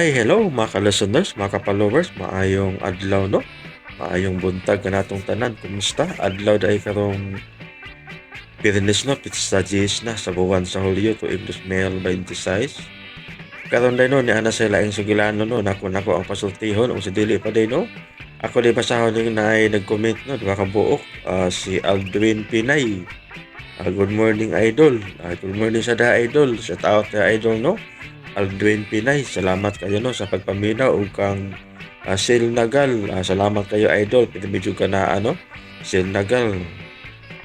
Hi, hello mga ka-listeners, mga ka-followers, maayong adlaw, no? Maayong buntag kanatong tanan. Kumusta? Adlaw dahil karong Biyernes, no, pitsa 10 na sa buwan sa Hulyo tuig 2026. Karon day, no, ni ana sa laing sugilano, no, nako nako ang pasultihon ug sa dili pa day, no. Ako di basahon yung naay nag-comment, no, duha ka buok, si Aldwin Pinay. Good morning, idol. Good morning sa da, idol. Shout out na idol, no. Aldwin Pinay, salamat kayo, no, sa pagpaminaw ug kang Sil Nagal. Salamat kayo, idol. Pero medyo ka na ano, Sil Nagal.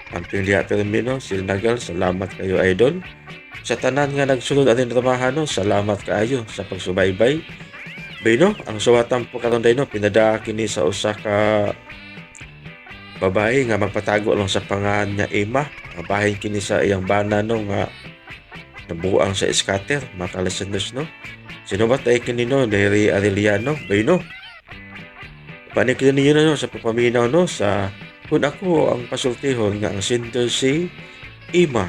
Ang piliya termino, Sil Nagal, salamat kayo, idol. Sa tanan nga nagsulod atin ramahan, no, salamat kaayo sa pagsubaybay. Bino, ang suwatan po karon day, no, pinadaa kini sa usa ka babae nga magpatago lang sa pangalan nga Emma. Bahin kini sa iyang bana, no, nga nabuang sa scatter, mga ka-listeners, no. Sino ba tayo kini, no, Larry Arellano, Bino. Panik ninyo, no, sa pagpaminaw, no, sa kung ako ang pasultihon nga ang sender si Ima.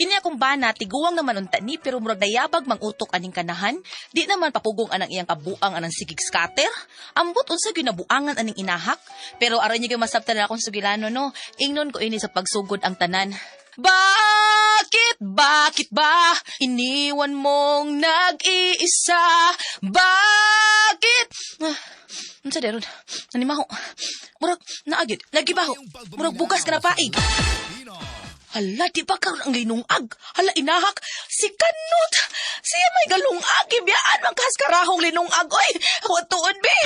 Kini akong bana, tiguang naman unta ni, pero murag nayabag mang utok aning kanahan. Di naman papugong anang iyang kabuang anang sigig scatter. Ambot unsa ginabuangan aning inahak. Pero aron niyo masabtan na akong sugilano, no. Ingnon ko ini sa pagsugod ang tanan. Bakit, bakit ba iniwan mong nag-iisa? Bakit? Ah, unsa deron? Nanimaho. Murag naagid, nagibaho. Murag bugas ka na paig. Hala, di ba karon ang linungag? Hala, inahak. Si Kanot. Siya may galungag. Ibiyaan man kaskarahong linungag. Oy, watuon, be.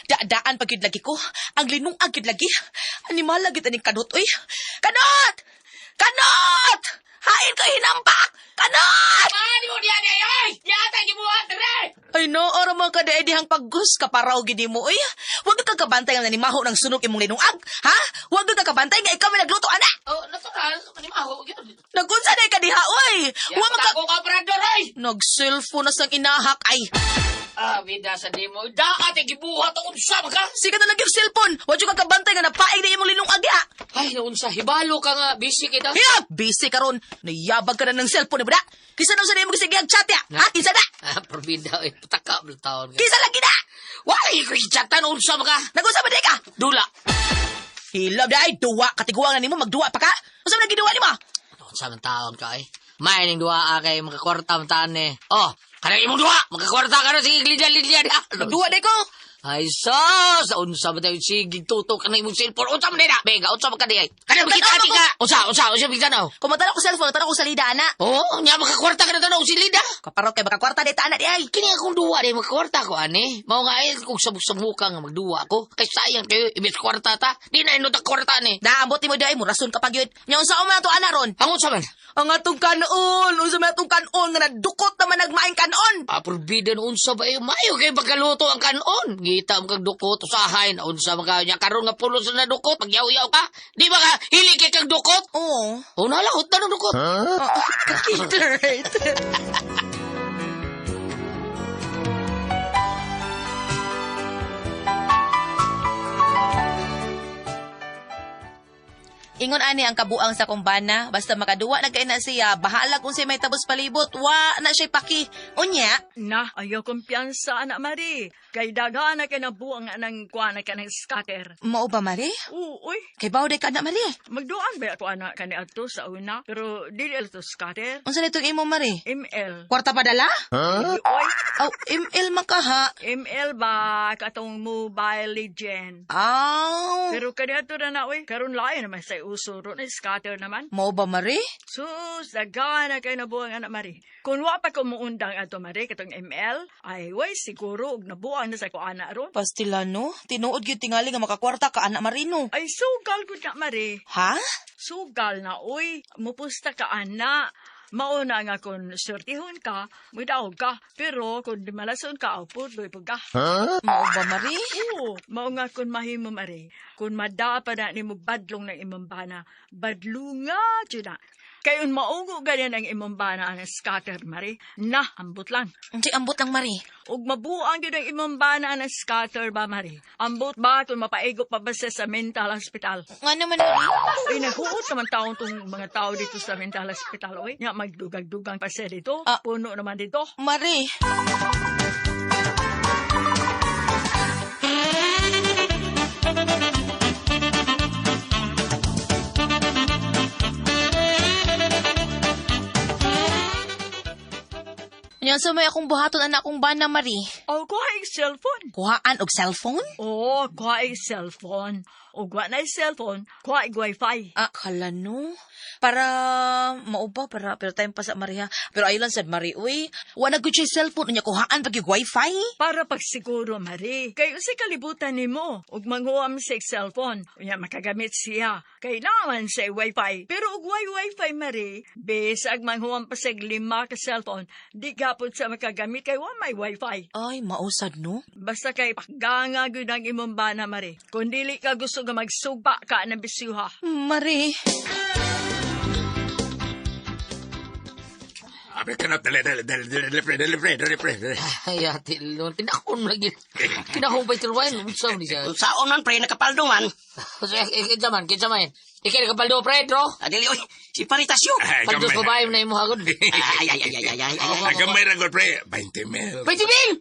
Daadaan pag yun lagi ko. Ang linungag yun lagi. Animal lagi taning Kanot, oy. Kanot! Kanot! Hain ko hinampak! Kanot! Ano mo diyan ay ay? Yata gibuhat re. Ay no, oro mo ka dahil dihang paggus kaparaw gini mo, oy. Huwag ka kabantay nga nanimaho ng sunog imong linungag, ha? Huwag ka kabantay nga ikaw may nagluto, ana. Oh, natural manimaho gyud. Nagunsa na ka diha, oy! Wa man ka ko ka brother ay. Nag-cellphone na sang inahak ay. Ah, bida sa dimo. Daat ay gibuhat ang unsa man ka. Sige na lang yung cellphone. Wa jud ka kabantay nga napaig na imong linungag ya. Ay, naunsa hibalo ka nga busy kita. Hiya, busy karon. Nayabag ka na ng cellphone, bra. Kisa na sa nimo sige ang chat ya. Ha? Kinsa na? Ah, probida ay pataka bl taon ka. Kinsa lagi na? Why ko chatan unsa man ka? Nagunsa ba di ka? Dula. Hilab dai duwa katiguang na nimo magduwa pa ka. Unsa man giduwa nimo? Unsa man taon ka ay? May ning duwa kay makakwarta man taan ni. Oh, kanang imong duwa, makakwarta ka na sige lidya-lidya. Nagduwa dai ko. Ay sus, unsa man tayo sige tutok ka na imong cellphone. Unsa man na? Bega, unsa man ka di ay? Kanang makita Tanaw ka. Unsa, unsa, unsa bigyan na. Kung matanaw ko cellphone, tanaw ko sa lida ana. Oh, nya makakwarta ka na tanaw si Lida. Kaparaw kay baka kwarta di ta ana di ay. Kini akong duwa di makakwarta ko ani. Mao nga ay kung sabuk-sabuka nga magduwa ko. Kay sayang kayo imbes kwarta ta. Di na inot ang kwarta ni. Naambot nimo di ay mo rason ka pa gyud. Nya unsa man ato ana ron? Ang unsa man? Ang atong kanon, unsa man atong kanon nga nadukot naman nagmaing kanon. Ah, forbidden unsa ba eh? Mayo kay pagkaluto ang kanon. Ngita mo kag dukot usahay na unsa man kayo nya karon nga pulos na dukot magyaw-yaw ka. Di ba ka hili kay kag dukot? Oo. Oh, nalahot na ng dukot. Right. Ingon ani ang kabuang sa kumbana, basta makaduwa na kay na siya, bahala kung siya may tabos palibot, wa na siya paki. Unya, Na, ayaw kumpiyansa, anak Marie. Kay dagana kay nabuang anang kuana ka ng scatter. Mao ba, Mari? Oo, uy. Kay bawo day ka na, Mari. Magduan ba ako anak kani adto sa una? Pero dili to scatter. Unsa nitong imo, Mari? ML. Kwarta padala? Huh? Oy, Aw, ML man ka ha. ML ba katong Mobile Legend? Aw. Pero kani adto na na, uy. Karon lain naman sa uso ro na scatter naman. Mao ba, Mari? Sus, dagana kay nabuang anak Marie. Kung wa pa ko muundang adto Marie katong ML, ay way siguro og nabuang na sa ko anak ron. Pastilano, tinuod gyud tingali nga makakwarta ka anak Marino. Ay sugal gud na Marie. Ha? Sugal na, uy. Mupusta ka, ana. Mauna nga kung surtihon ka, mudaog ka. Pero kung di malason ka, pudloy pag ka. Mao ba, Mari? Oo, mao nga kung mahimo, Mari. Kung madapa na ni mo badlong ng imong bana, badlunga, dyan na. Kay un maugo ganyan ang imong bana ang scatter, Mari. Na, ambot lang. Unsay ambot lang, Mari? Ug mabuang gyud ang imong bana ang scatter ba, Mari? Ambot ba kung mapaigo pa ba siya sa mental hospital? Nga naman, Mari. Uy, naghuot naman taon tong mga tao dito sa mental hospital, oy. Nga magdugag-dugang pa siya dito. Ah. Puno naman dito. Mari. Yan sa may akong buhaton anak akong bana, Mari. O, kuha yung cellphone. Kuhaan og cellphone? Oo, kuha yung cellphone. O, kuha na yung cellphone, kuha yung wifi. Ah, kala no. Para mauba para pero time pa sa Maria. Pero ayo lang sad Mari, uy. Wa na gud siya cellphone unya kuhaan pag yung wifi. Para pagsiguro, Mari. Kay unsay kalibutan nimo ug manghuam sa cellphone. Unya makagamit siya. Kailangan sa wifi. Pero og way wifi, Mari, bisag manghuam pa sa lima ka cellphone, di gapod sa makagamit kay wa may wifi. Ay, mausad no. Basta kay pakganga gyud ang imong bana, Mari. Kung dili ka gusto nga magsugba ka ng bisuha. Mari. Abe ka na, dali, dali, dali, dali, dali, pre, dali, pre, dali, pre, dali. Ay, ate Lon, tinakon lagi. Tinakon pa ito, unsa ni siya. Unsaon man pre nakapaldo man. Kinsa man, kinsa man. Ikaw nakapaldo, pre, Pedro. Adili oy, si Paritasyo. Ay, Paldo gamay. sa babae na imo hagod. Ay ay ay ay ay ay. ay. Ay, gamay ra gud, pre. 20 mil. 20 mil!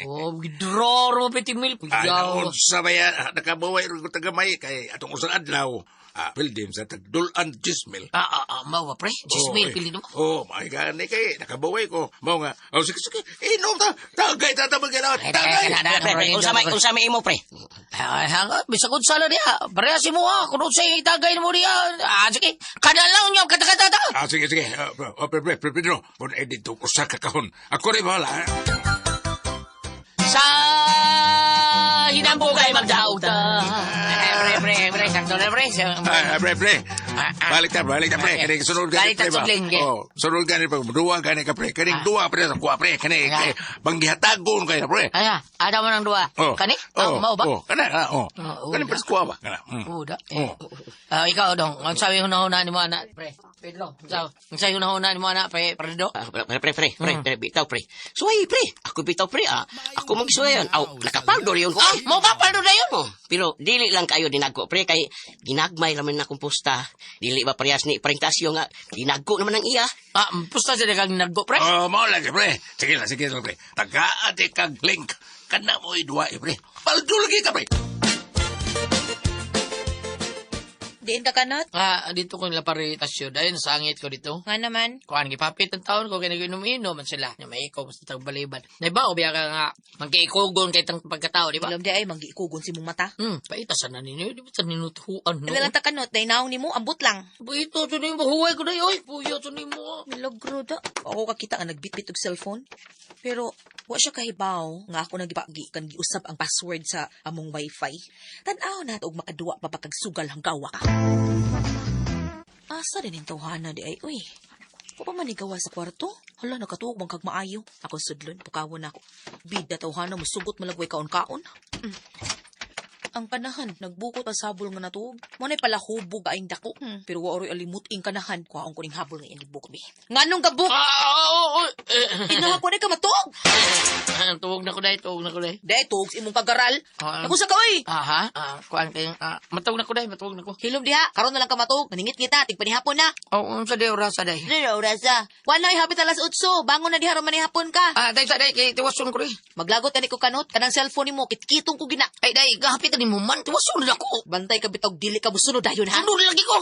Oh, gidroro mo 20 mil. Ay, Yaw. naunsa ba yan? Ah, Nakabuhay rin ko tagamay kay atong usang adlaw. Ah, pildim sa tagdulan 10 mil. Ah, ah, ah, mao ba, pre? 10 mil, eh. pili mo. Oh, my God, ni kay nakabuhay ko. Mao nga. Oh, sige, sige. Inom ta. Tagay ta tabang ganaw. Ay, Tagay. ay, ay, Pre, pre, unsa may imo pre? Ay, hanga, bisag unsa lang diha. Pareha si mo ha. Kung unsa yung itagay mo diha. Ah, sige. Kada lang niyo, kata kata ta. Ah, sige, sige. Ah, oh, pre, pre, pre, Pedro. Mun eh, dito ko sa kakahon. Ako rin bahala. Ah. Sa hinambugay magdaog ta. Eh, pre, pre, pre, sakto na, pre. Ah, pre, pre. Ah, ah. Balik ta, balik ta, pre. Okay. Kaning sunod gani, Balik ta, pre ba? sudling, okay. Oh, sunod gani pa. Duwa gani ka, pre. Kaning duwa, pre. Sa kuha, pre. Kani, Ah. kay, banggihatagon kayo, pre. Ay, ah, ada mo ng duwa. Oh. Kani? Oh, Ah, mao ba? Oh, kana, ah, oh. Oh, oh, Kani, pre, sa kuha ba? Kana. Oh, da. Oh. Ah, ikaw dong, ang sabi hunahuna ni mo anak, pre. Pedro, ang sabi hunahuna ni mo anak, pre, Pedro. Ah, Pre pre pre pre, pre bitaw pre. Suway pre, ako bitaw pre ah. Ako magsuwayan. Aw, nakapaldo rin ko. Ah, mo ba paldo na yun? Oh, pero dili lang kayo dinagko pre kay ginagmay raman na akong pusta. Dili ba parehas ni Paritasyo nga dinagko naman ang iya. Ah, pusta sila kang naggo, pre. Oh, mao lagi, pre. Sige lang, pre. Tagaan kag link. Kana mo duwa, eh, pre. Paldo lagi ka, pre. Diin ka kanot? Ah, dito ko nila paritasyo. Dahil sangit ko dito. Nga naman. Kuan gipapit ang taon ko kay inom-inom man sila. Nya may ikaw basta tagbaliban. Naiba o biya ka nga magkaikugon kay tang pagkatao, di ba? Alam di ay mangiikugon si mong mata. Paita sa naninyo, di ba sa ninutuan no? Ano lang ta kanot, nainahong nimo, ambot lang. Ito sa nimo huway ko na oy. Puyo sa nimo. Milagro da. Ako kakita nga nagbitbit og cellphone. Pero wa siya kahibaw nga ako nagipagi kan giusab ang password sa among wifi. Tan-aw na og makaduwa pa pagsugal hanggawa ka. Asa din ang tawhana di ay uy. Wa pa man igawa sa kwarto. Hala nakatuog man kag maayo. Ako sudlon pukawon nako. Bida tawhana musugot malagway kaon-kaon. Ang kanahan, nagbukot ang sabol nga natuog. Mo na'y palahubog aing dako. Pero wa oroy alimut ing kanahan. Kuhaon ko ning habol nga iyang gibukot bi. Nganong gabuk? Ah, oo, oo. Eh, Inaha ko na ka matuog. ah, tuwog na ko dai, tuwog na ko dai. Dahil tuog sa imong kagaral. Ah. Nakusa ka oy. Aha, ah, kuan kay ah, matawag na ko dai, matawag na ko. Hilom diha, karon na lang ka matuog. Maningit kita, tigpanihapon na. Oh, unsa day orasa day? Ano orasa? Wala hapit alas 8. Bangon na diha ron manihapon ka. Ah, day sa day kay tiwason ko ri. Maglagot ani ko kanot kanang cellphone nimo kitkitong ko gina. Ay day, gahapit ni mo man, tiwason na ko. Bantay ka bitog dili ka musunod dayon ha. Sunod lagi ko.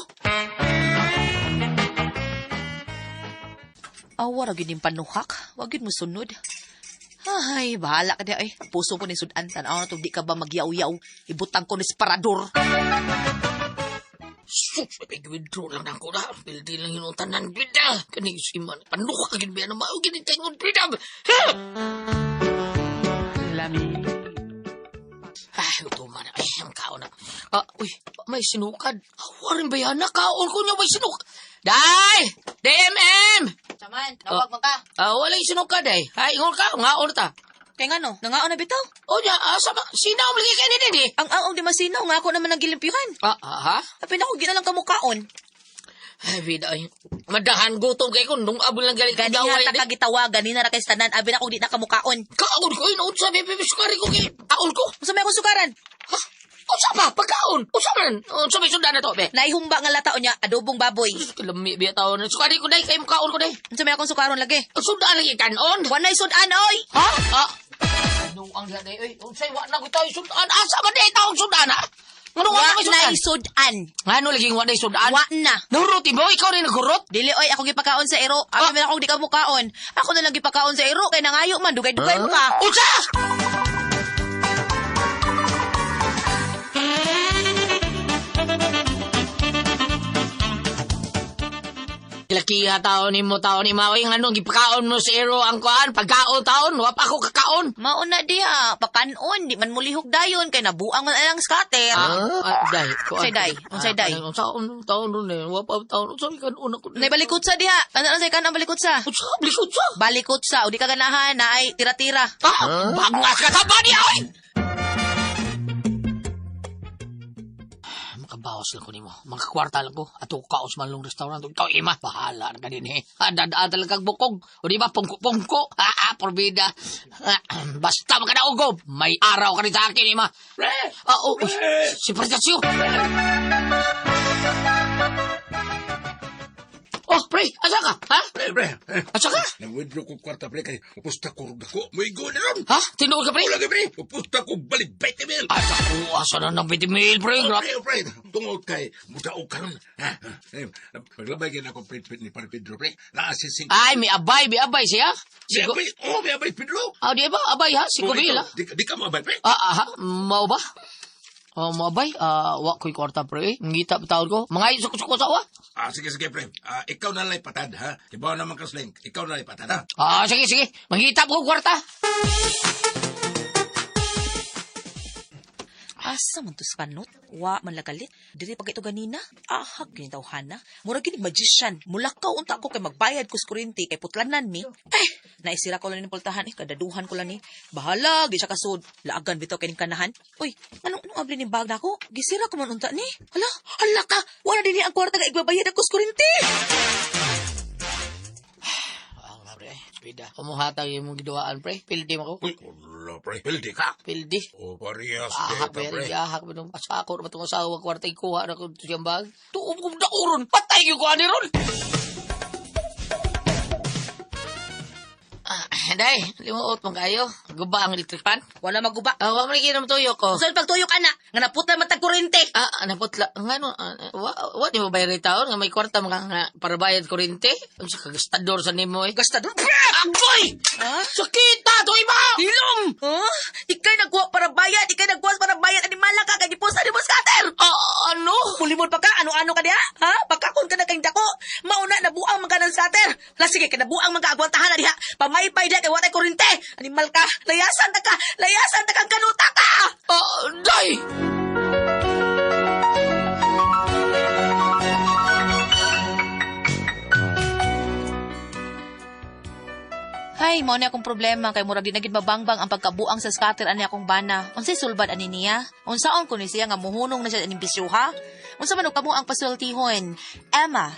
Awa ra gyud ning panuhak, wa gyud mosunod. Ay, bahala ka di ay. Puso ko ni sudan tan-aw na to di ka ba magyaw-yaw. Ibutang ko ni sparador. Sus, may withdraw lang ako na. Pildi lang yun ang tanan, bida. Kani si man, panuka gid biya na mao gid tingon bida. Ha! Ay, utuma na. Ay, ang kaon na. Ah, uy, may sinukad. Awarin ba yan? Nakaon ko niya may sinukad. Day! DMM! Saman, nawag man ka. Ah, wala yung sinukad eh. Ay, ingon ka, ngaon ta. Kay ngano, nangaon na bitaw. O niya, ah, sama, sinaw lagi kay ni Ang aong di masinaw nga ako naman ang gilimpyuhan. Ah, ah, ha? Apin ako gina lang kamukaon. Ay, bida ay. Madahan gutom kay ko nung abol lang galit Ganiha gaway. ta kagitawa, ganina ra kay tanan. Abi na kung di na kamukaon. Kaon ko inoon sa bebe sukari ko kay kaon ko. Unsa may akong sukaran? Ha? Unsa ba pagkaon? Unsa man? Unsa may sundan na to, be? Naihumba nga lata unya adobong baboy. Kalami biya taon. Sukari ko day kay mukaon ko day. Unsa may akong sukaron lagi? Sundan lagi kanon. Wanay sudan oy. Ha? Ah. Ano ang diha day oy? Unsay wa na ko tayo sundan? Asa man day taong sundan ha? Ngano wa na Wa may sundan? nay sudan. Ngano lagi wa nay sudan? Wa na. Nahurot mo ikaw rin naghurot? Dili oy, ako gipakaon sa ero. Abi man akong di ka mukaon. Ako na lang gipakaon sa ero kay nangayo man dugay-dugay mo ka. Unsa? Lakiha taon ni mo taon ni Maoy nga nung gipakaon mo sa ero ang kuan pagkaon taon wa pa ako kakaon. Mauna diha, pakanon, di man mulihok dayon kay nabuang man ang scatter. Ah, ah, day, kuan. Unsay day? Unsay day? Ah, unsa taon ron eh. Wa pa taon unsa kanon ako. Nay balikot sa diha. Ano sa kan ang balikot sa? Unsa balikot sa? Balikot sa, o di ka ganahan na ay tira-tira. Ah, bangas ka sa bani oy. Makabawas lang ko nimo. Makakwarta lang ko. Ato ko kaos man lang restaurant. Ikaw, ima, bahala na ka din eh. Adadaan talaga kag bukog. O di ba, pungko-pungko. Ah, ah, porbida. Ah, basta makadaugom. May araw ka rin sa akin, ima. Pre! Ah, oh, uy, si Pretasio. Oh, pre, asa ka? Ha? Pre, pre. Asa ka? Nag-withdraw ko kwarta, pre, kay upusta ko rug ako. Muigo na ron. Ha? Tinuod ka, pre? Wala ka, pre. Upusta ko balik 20 mil. Asa ko, asa na ng 20 mil, pre. Oh, Grabe. pre, pre. Tungod kay, mudaog ka ron. Ha? Eh, Paglabay kayo na ako, pre, pre, ni Pare Pedro, pre. Naasising. Ay, may abay siya. May Sigo. abay, oh, may abay, Pedro. Ah, di ba? Abay ha? Si Oh, Kubil, ikaw, ha? Di ka mo abay, pre. Ah, ah, ha? Mao ba? Oh, mo abay? Ah, wa ko'y kwarta, pre. Ngita pa taon ko. Mga suko-suko sa wa. Ah, sige, sige, pre. Ah, ikaw na lang patad, ha? Ibaw naman ka, Sling. Ikaw na lang patad, ha? Ah, sige, sige. Mangita ko kwarta. Asa man to sa kanot? Wa man lagalit. Diri pa ito ganina. Ahag gyud tawhana. Mura gini magician. Mulakaw unta ko kay magbayad ko sa kuryente kay putlanan mi. Eh, naisira ko lang ni pultahan eh kadaduhan ko lang ni. Bahala gi siya kasud. Laagan bitaw kay ning kanahan. Uy, anong anong abli ning bag nako? Gisira ko man unta ni. Hala, hala ka. Wala dinhi ang kwarta nga igbabayad ako sa kuryente. Ah, nga, pre. Pida. Kumuhatag yung mong giduhaan, pre. Pildi mo ko. Uy, wala, pre. Pildi ka. Pildi. O, parehas, Ahak, data, pre. pre. Ahak, pre. Asa ako na itong asawa, kwarta ikuha na ko siyang bag. Tuom kong dauron. Patay yung kuha ni Ron. Ah, day, limuot mo kayo. Guba ang electric fan. Wala maguba. Ah, wa man ginom tuyo ko. Saan pagtuyo ka na? Nga naputlan man tag kuryente. Ah, naputla. Ngano, wa di mo bayar taon nga may kwarta mga nga para bayad kuryente. Unsa ka gastador sa nimo eh. Gastador. Agoy! Ha? Sakita to iba! Hilom! Huh? Ikay nagkuha para bayad, ikay nagkuha para bayad, animala ka, kay gipusta ni mo scatter! Ah, ano? Mulimod pa ka, ano-ano ka diha? Ha? Pagkakon ka na kayong dako, mauna nabuang man ka ng scatter. La sige, kinabuang man ka, agwantahan na diha. Pamaypay diha, kay watay kurinte. Animal ka, layasan ta ka, layasan ta kang kanuta ka! Ah, day! Hay, mao ni akong problema kay murag di na gid mabangbang ang pagkabuang sa scatter ani akong bana. Unsay sulbad ani niya? Unsaon ko ni siya nga muhunong na siya aning bisyo ha? Unsa man og kamo ang pasultihon? Emma.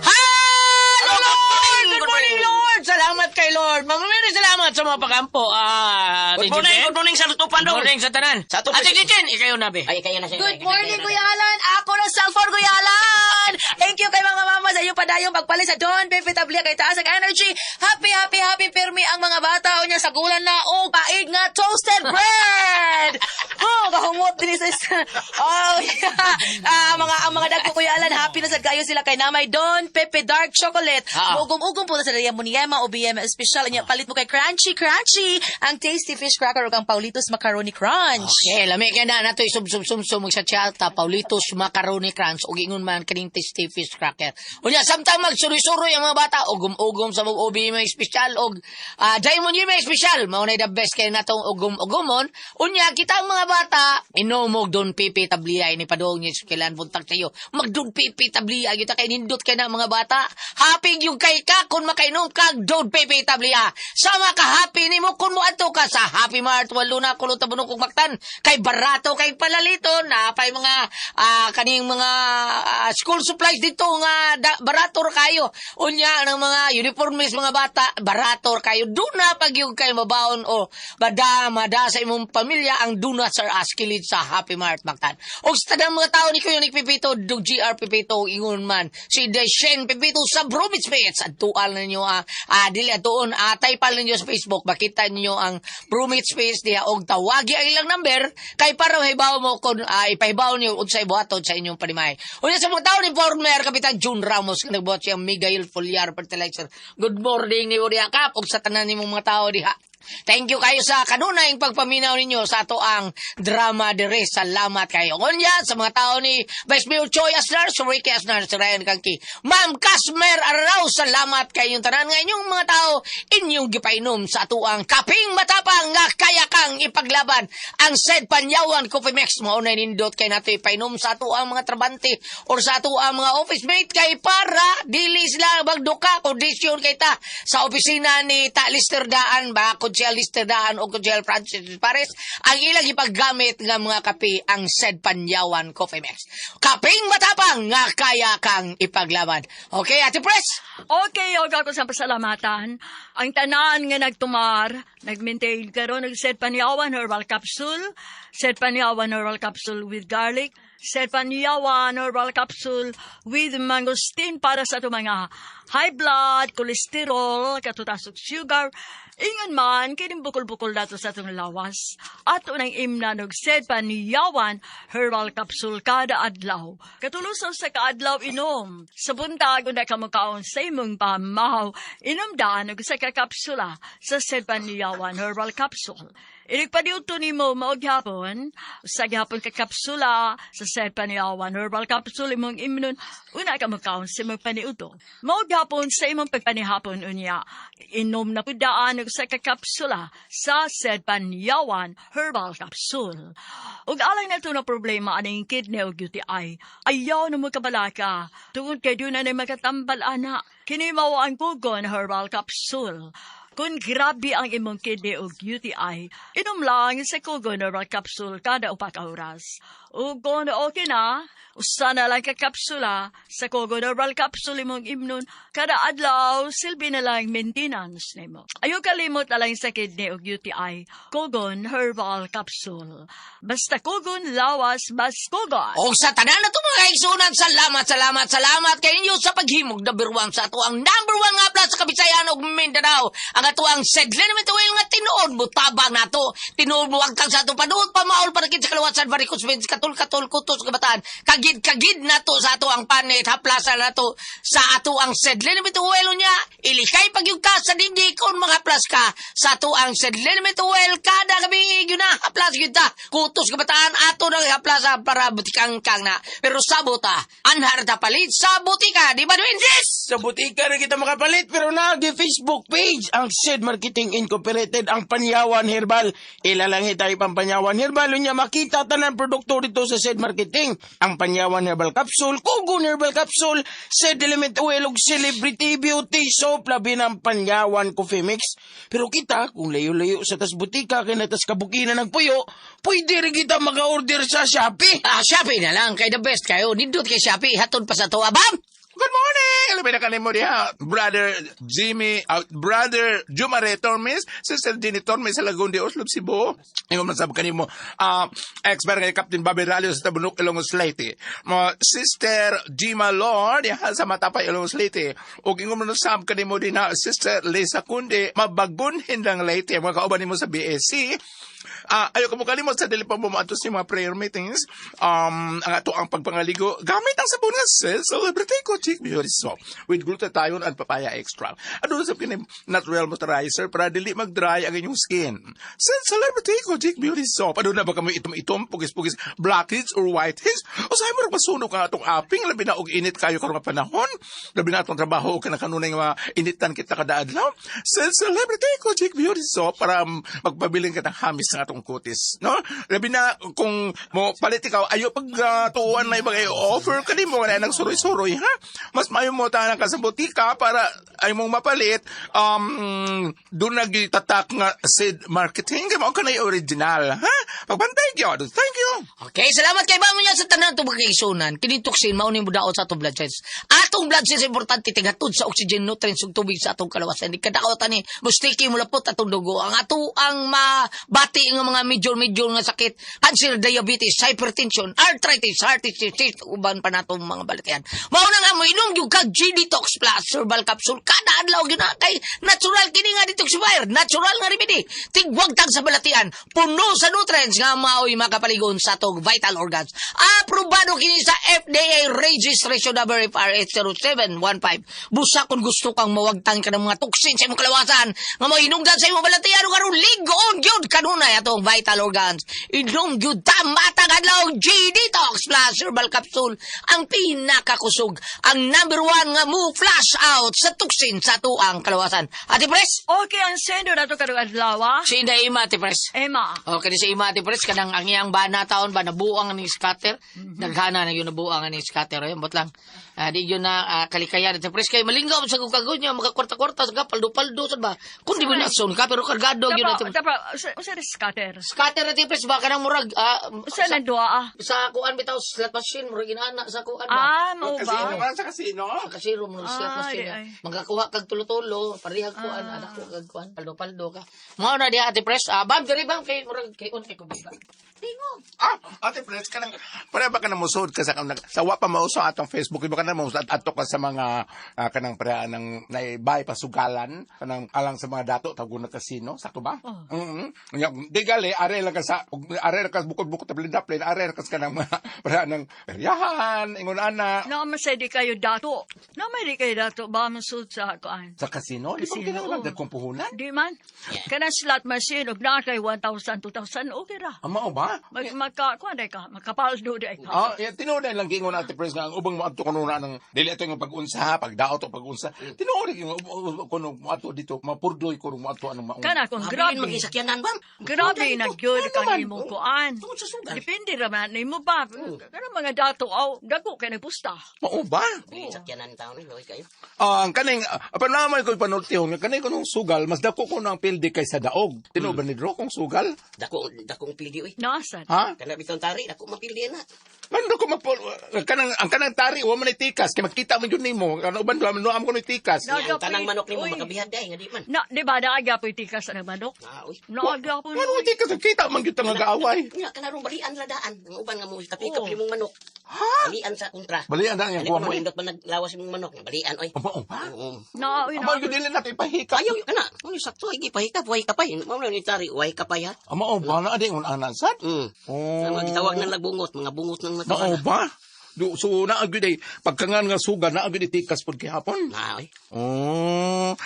Hello, Lord! Good morning, Lord! Salamat kay Lord. Mama Mary, salamat sa mga pagampo. Ah, Good morning, good morning sa Lutupan Good morning sa tanan. Sa Tupan. Ate Chichen, ikaw na, be. Ay, kaya na siya. Good morning, Kuya Alan! Ako ng cellphone, Kuya Alan! Thank you kay mga mama sa iyong padayong pagpalit sa Don Pepe Tablia kay taas ang energy. Happy, happy, happy pirmi ang mga bata o niya sa gulan na o paig nga toasted bread! Oh, kahungot din sa Oh, yeah. Ah, mga ang mga dagko Kuya Alan, happy na sad kayo sila kay Namay Don Pepe Dark Chocolate. Ah. Ugom-ugom po na sa Rhea Muniema o BM Special. Nya palit mo kay Crunchy Crunchy ang Tasty Fish Cracker ug ang Paulitos Macaroni Crunch. Okay, lami kay na nato isub-sub-sum-sum sa chalta, Paulitos Macaroni Crunch ug ingon man kaning tasty fish cracker. Unya samtang magsuroy-suroy ang mga bata ugom-ugom sa mga ubi may espesyal og Diamond may espesyal mao na the best kay natong ugom-ugomon. Unya kita ang mga bata inom og Don Pepe Tabliay ni padung ni kailan buntag sayo. Magdud Don Pepe Tablia gyud kay nindot kay na mga bata. Happy gyud kay ka kung makainom kag Don Pepe Tablia. Sama ka happy nimo kung moadto ka sa Happy Mart 8 na Kulot, Tabunok ug Mactan kay barato kay palaliton na pay mga kaning mga school supplies dito nga barato ra kayo. Unya ang mga uniformes mga bata barato ra kayo. Duna pag yung kay mabaon o bada mada sa imong pamilya ang do not sir askilid sa Happy Mart Mactan. Og sa tanang mga tao ni Kuya Nick Pepito, Dug GR Pepito, ingon man si Deshen Pepito sa Bromits Pets. Adtual ninyo dili atuon type ninyo sa Facebook, makita ninyo ang Bromits Pets diha og tawagi ang ilang number kay para mahibaw mo kung ipahibaw niyo unsay buhaton sa inyong panimalay. Unya sa mga tao ni former Kapitan June Ramos nga nagbuhat siyang Miguel Foliar Fertilizer. Good morning ni Uriah Kap ug sa tanan nimong mga tao diha. Thank you kayo sa kanunayng pagpaminaw ninyo sa ato ang drama dire. Salamat kayo. Unya sa mga tao ni Vice Mayor Choi Asnar, si Ricky Asnar, si Ryan Kangki. Ma'am Casmer Arao, salamat kayong tanan nga inyong mga tao inyong gipainom sa ato ang kaping matapang nga kaya kang ipaglaban. Ang said Panyawan Coffee Mix mao na nindot kay nato ipainom sa ato ang mga trabante or sa ato ang mga office mate kay para dili sila magduka kondisyon kay ta sa opisina ni Ta Lister Daan ba, Konsehal Lister Daan o Konsehal Francis Pares ang ilang ipaggamit nga mga kape ang said Panyawan Coffee Mix. Kaping matapang nga kaya kang ipaglaban. Okay, Ate Pres? Okay, og ako sa pasalamatan. Ang tanan nga nagtumar, nag-maintain karon og Said Panyawan Herbal Capsule, Said Panyawan Herbal Capsule with garlic, Said Panyawan Herbal Capsule with mangosteen para sa atong mga high blood, cholesterol, katutasok sugar, ingon man, kining bukol-bukol nato sa atong lawas. Ato nang imnan og Said Panyawan Herbal Capsule kada adlaw. Katulusaw sa kaadlaw inom. Sa buntag, una ka mukaon sa imong pamahaw, inom daan og usa ka kapsula sa Said Panyawan Herbal Capsule. Inig paniudto nimo mao gyapon, usa gyapon ka kapsula sa Said Panyawan Herbal Capsule imong imnon, una ka mukaon sa imong paniudto. Mao gyapon sa imong pagpanihapon unya, inom na pud daan og usa ka kapsula sa Said Panyawan Herbal Capsule. Ug alang na na problema aning kidney o UTI, ayaw na mo kabalaka, tungod kay duna na makatambal ana, kini mao ang Kugon Herbal Capsule. Kung grabe ang imong kidney o UTI, inom lang sa Kugon Herbal Capsule kada upa ka oras. Ug kung okay na, usa na lang ka kapsula sa Kugon Herbal Capsule imong imnon kada adlaw, silbi na lang maintenance nimo. Ayaw kalimot alang sa kidney o UTI, Kugon Herbal Capsule. Basta Kugon lawas, bas Kugon. O sa tanan na ito mga kaigsunan, salamat, salamat, salamat kay ninyo sa paghimog na berwang sa ato ang number one nga plus sa Kabisayan ug Mindanao. Ang ato ang Sedlin Oil nga tinuod mo tabang nato. Tinuod mo agtang sa ato panuot pamaol para sa kalawasan varicose veins katul-katul kutos kabataan. Kagid-kagid nato sa ato ang panit haplasan nato sa ato ang Sedlin Oil niya. Ilikay pagyug ka sa dindi kung mga haplas ka sa ato ang Sedlin Oil kada gabi yun na haplas gyud ta. Kutos kabataan ato nang haplasa para butikang kang na. Pero sabot ta, anhar ta palit sa butika, di ba, Dwayne? Yes! Sa butika na kita makapalit pero naagi Facebook page ang Sid Marketing Incorporated ang Panyawan Herbal. Ilalanghi tayo pang Panyawan Herbal unya makita tanan produkto dito sa Sid Marketing. Ang Panyawan Herbal Capsule, Kugon Herbal Capsule, Sid Element Oil ug Celebrity Beauty Soap labi ng Panyawan Coffee Mix. Pero kita kung layo-layo sa tas butika kay na tas kabukinan nagpuyo, pwede rin kita maka-order sa Shopee. Ah, Shopee na lang kay the best kayo. Nindot kay Shopee, hatod pa sa to. Abam! Good morning! Alam mo na kanimo diha, Brother Jimmy, Brother Jumare Tormes, Sister Jenny Tormes sa Lagoon de Oslob, Cebu. Ingon man sab kanimo, ex-barangay kay Captain Bobby Ralio sa Tabunok, Ilongos, Leyte. Mo Sister Gima Lord diha sa Matapay, Ilongos, Leyte. Ug ingon man sab kanimo din ha, Sister Lisa Kunde, Mabagun Hindang Leyte, mga kauban nimo sa BSC. Ayaw ka mo kalimot sa dili pa mo moadto sa mga prayer meetings. Ang ato ang pagpangaligo gamit ang sabon nga Celebrity ko Chick Beauty Soap with glutathione and papaya extract. Ano sa kini natural moisturizer para dili mag-dry ang inyong skin. Celebrity ko Chick Beauty Soap. Ano na ba kami itom-itom, pugis-pugis, blackheads or whiteheads? O sa mo masunog ang atong aping labi na og init kayo karong nga panahon. Labi na atong trabaho og kanunay nga initan kita kada adlaw. Celebrity ko Chick Beauty Soap para magpabiling kitang hamis sa atong atong kutis, no? Labi na kung mo palit ikaw ayo pag tuuan na ibang offer kanimo na nang suroy-suroy, ha? Mas maayo mo tanan ka sa botika para ay mong mapalit doon nagitatak nga Sid Marketing kay mao ka na yung original, ha? Pagbantay gyud. Thank you. Okay, salamat kay Bamo niya sa tanan itong mga Kini toxin mao ni mudaot sa atong blood cells. Atong blood cells importante tigatod sa oxygen, nutrients ug tubig sa atong kalawasan. Di kadaot ani mustiki mulapot atong dugo. Ang ato ang mabati nga mga major-major nga sakit, cancer, diabetes, hypertension, arthritis, heart disease, uban pa natong mga balatian. Mao na nga moinom gyud kag G Detox Plus herbal capsule kada adlaw gyud na kay natural kini nga detoxifier, natural nga remedy. Tigwagtag sa balatian, puno sa nutrients nga maoy makapaligon sa atong vital organs. Aprobado kini sa FDA registration number FR80715. Busa kung gusto kang mawagtang ka ng mga toxin sa imong kalawasan nga mohinungdan sa imong balatian ug aron ligoon gyud kanunay atong vital organs. Inom gyud tamatag adlaw G Detox Plus herbal capsule ang pinakakusog, ang number one nga mo flush out sa toxin sa atuang kalawasan. Ate Pres, Okay, ang sendo na to karong adlaw, ah. si Inday Ima, Ate Pres. Emma. Okay, ni si Ima, Ate Pres, kanang ang iyang bana taon ba, nabuang ni scatter. Daghana na yun nabuang ni scatter. Ayun, bot lang. Di yun na kalikayan. Ate Pres, kay malinggaw sa kagod niya, magkakwarta-kwarta, sa paldo-paldo, sa ba? Kung di mo nason ka, pero kargado yun. Ate Tapa, Pres. tapa, usa rin scatter. Scatter, Ate Pres, ba kanang murag, Usa sa, na duha, ah. sa kuan bitaw, slot machine, murag inaana sa kuan ba? Ah, mao Casino ba? ka sa casino. Kasi room ng slot Ay, machine. ay. Magakuha kag tulo-tulo, parihag kuan, anak ko kag kuan, paldo-paldo ka. Mao na diha Ate Pres. Bam diri bam kay murag kay un kay kubi ba. Tingog. Ah, Ate Pres, kanang, pare ba ka na musod ka sa, sa wa pa mauso atong Facebook, iba ka na musod ato ka sa mga kanang pare ng naibay pasugalan, kanang alang sa mga dato tawag na kasino, sakto ba? Oh. Nya, di gali are lang ka sa are lang ka bukod-bukod tablin daplin, are lang ka sa kanang mga pare ng peryahan, ingon ana Na masay di kayo dato. Na may di kayo dato ba masud sa kuan. sa kasino, di ba Casino, kinahanglan oh. kung puhunan? Di man. Kanang slot machine og na kay 1,000, 2,000 okay ra. Ama o ba? Mag magka kuan day ka, makapaldo day ka. Ah, yeah, tinuod na lang gingon Ate Pres nga ang ubang moadto kuno na ng dili ato nga pag-unsa ha, pagdaot o pag-unsa. Tinuod yung kuno moadto dito, mapurdoy kuno moadto anong maong. Kana kung Grabe. grabe. Maging sakyanan, bam. Grabe na gyud Ano kang man? imong kuan. Tungod sa sugal. Depende ra man nimo ba. Kanang mga dato aw dako kay nagpusta. Mao ba? Maging sakyanan taon ni, loy kayo. Ah, ang kaning panamay ko panultihon nga kaning kunong sugal mas dako kuno ang pildi kaysa daog. Tinuod ba ni Dro kung sugal? Dako, dakong pildi, uy. Nasa. Ha? Kana bitong tari, dako mapildi na. Mando ko magpul kanang ang kanang tari wa man ay tikas kay makita man jud nimo kanang uban duha man ko ni tikas. Na- Ang tanang manok nimo Uy. makabihad day, nga di man. Na, di ba naagya po tikas sa manok? Ah, uy. Naagya po. Ngano tikas kita man jud ta nga gaaway. Nga kana rong balian ladaan. Ang uban nga mo kapikap imong manok. Ha? Balian sa kontra. Balian na ang Ano kuha mo. mo eh. nindot man naglawas imong manok. Balian oy. Aba, ba? Oo. Na, uy, Aba, na. yun dili nato ipahika. Ayaw kana. Ano sakto ay gipahikap, way kapay. Mao na ni tari, way kapay ha. Ama o ba na adi un anan sad? Oh. Sa mga gitawag ng lagbungot, mga bungot ng mata. Nao ba? So naa gyud ay pagkangan nga suga naa gyud tikas pud gihapon. Na, oy. Oh.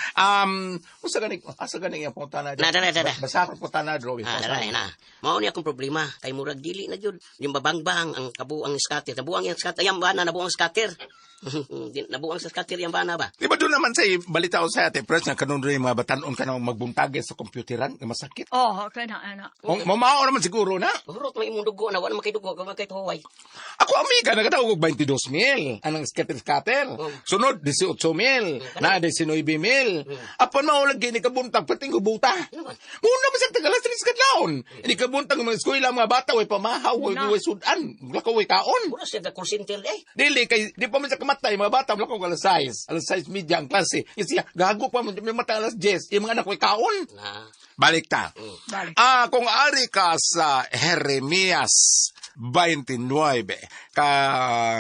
Unsa gani asa gani ang putana? Na, dara, dara. Basa ko putana draw. Ah, dara na. Mao ni akong problema kay murag dili na gyud. Yung babangbang ang kabuang scatter, nabuang yang scatter, yang bana nabuang scatter. Nabuang sa scatter yang bana ba? Di ba doon naman sa balita ko sa ate Pres nga kanon rin mga batanon ka na magbuntagay sa computeran nga masakit. Oh, kana ana. Oh, mamao naman siguro na. Hurot may imong dugo na wala man kay dugo, kay kay tuway. Ako amiga nagatawag og 22 mil anang scatter scatter. Sunod 18 mil, na 19 mil. Apan mao lagi ni kabuntag pating gubuta. Muna man sa tagalas tres kadlawon. Ini kabuntag mga eskwela mga bata way pamahaw, way Na. way sudan, lakaw way kaon. Mura siya ka call center eh. Dili kay di pa man siya kamatay mga bata wala ko alas 6, alas 6 media ang klase. Kasi siya gago pa man may mata alas 10, yung mga anak way kaon. Na. Balik ta. Balik. Ah, kung ari ka sa Jeremias 29 ka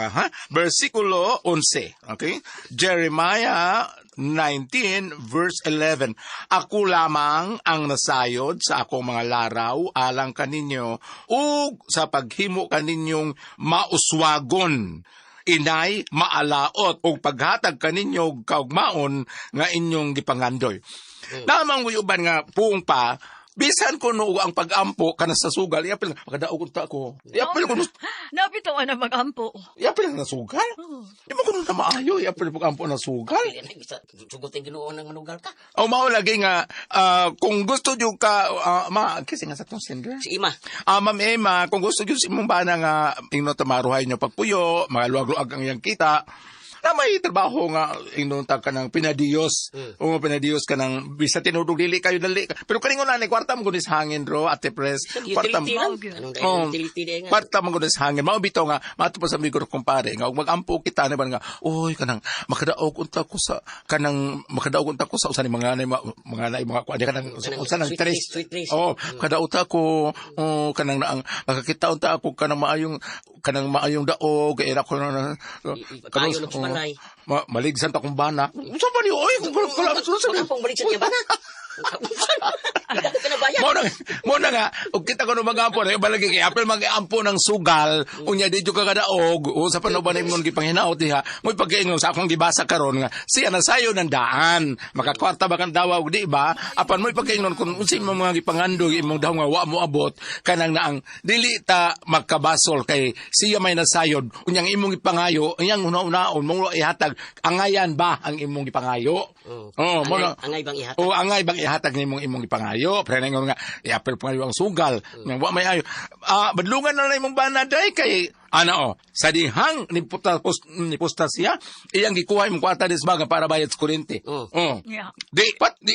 ha versikulo 11, okay? Jeremiah 19 verse 11. Ako lamang ang nasayod sa akong mga laraw alang kaninyo ug sa paghimo kaninyong mauswagon inay maalaot ug paghatag kaninyo og kaugmaon nga inyong gipangandoy. Lamang uban nga puong pa Bisan kuno og ang pag-ampo kana sa sugal, iapil makadaog unta ko. Iapil kuno. Napito na mag-ampo. Iapil na sugal. Di mo kuno na maayo, iapil pag-ampo na sugal. Dili na bisa sugutin Ginoo ng manugal ka. O mao lagi nga kung gusto jud ka ma kasi nga sa tong sender. Si Ima. Ma'am Emma, kung gusto jud si imong bana nga ingno tamaruhay nyo pagpuyo, maluwag-luwag ang iyang kita, na may trabaho nga ingnon ta ka ng pinadiyos. O pinadiyos ka ng bisa tinudog dili kayo dali. Pero kaningon na ni kwarta mo kunis hangin ro ate pres. Kwarta mo. Utility lang. Anong dahil Oh, utility di nga. Kwarta mo kunis hangin. Mao bitaw nga mato pa sa migor kumpare nga ug magampo kita na ba nga oy kanang makadaog unta ko sa kanang makadaog unta ko sa usa ni mga nay mga nay mga kuan kanang Kanang usa nang sweet tres. trees, sweet trees. Oh, kadaog ta ko oh, kanang naang makakita unta ako kanang maayong daog kay era ko na Kayo lang sa balay. Maligsan ta kong bana. Unsa ba ni oy kung kung Kampong balik sa niya ba na? Ka na bayan. Mo na nga, og kita ko no magampo na balagi kay apel magampo ng sugal, unya di jud ka kadaog, o sa panuban imong gipanghinaot diha. Mo'y pagkaingon sa akong gibasa karon nga siya na sayo ng daan. Makakwarta ba kang dawa og di ba? Apan mo'y pagkaingon kung unsay imong mga gipangandoy imong daw nga wa mo abot kanang naang dili ta magkabasol kay siya may nasayod unyang imong gipangayo, iyang una-unaon mong ihatag angayan ba ang imong gipangayo? Oh, mo na- Angay bang ihatag? O angay bang ihatag nimong imong gipangayo? Pero ningon nga iapil pangayo ang sugal. Nga wa may ayo. Badlungan na lang imong bana day kay ana o sa dihang ni puta post ni posta siya iyang gikuha imong kwarta des baga para bayad sa kuryente. Oh. Oh. Yeah. Di pat di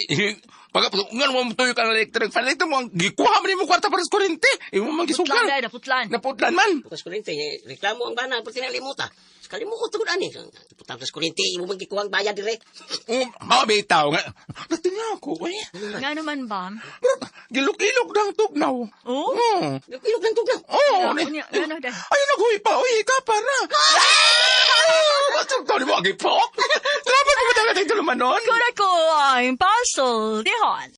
pag ngan mo tuyo ka ng electric fan ito mo ang gikuha man imong kwarta para sa kuryente. Imo man Putlan gisugal. dahil, naputlan. Naputlan man. Bukas kuryente, eh, reklamo ang bana, pati nalimuta. Kalimuot ko ani. Putang sa kuryente, imo man gikuha ang bayad dire. Um, mao bitaw nga. Natinga ako oy. Nga naman ba? Gilok-ilok dang tugnaw. Oh? Oh. Ilog lang tugnaw. Oo. Unya, unya, ano dahil? Ay, naghuy pa. Uy, ka para. Ah! Tugtaw ni mo, agi po. Dapat mo ba talaga tulumanon? Kura ko ang puzzle, dihon.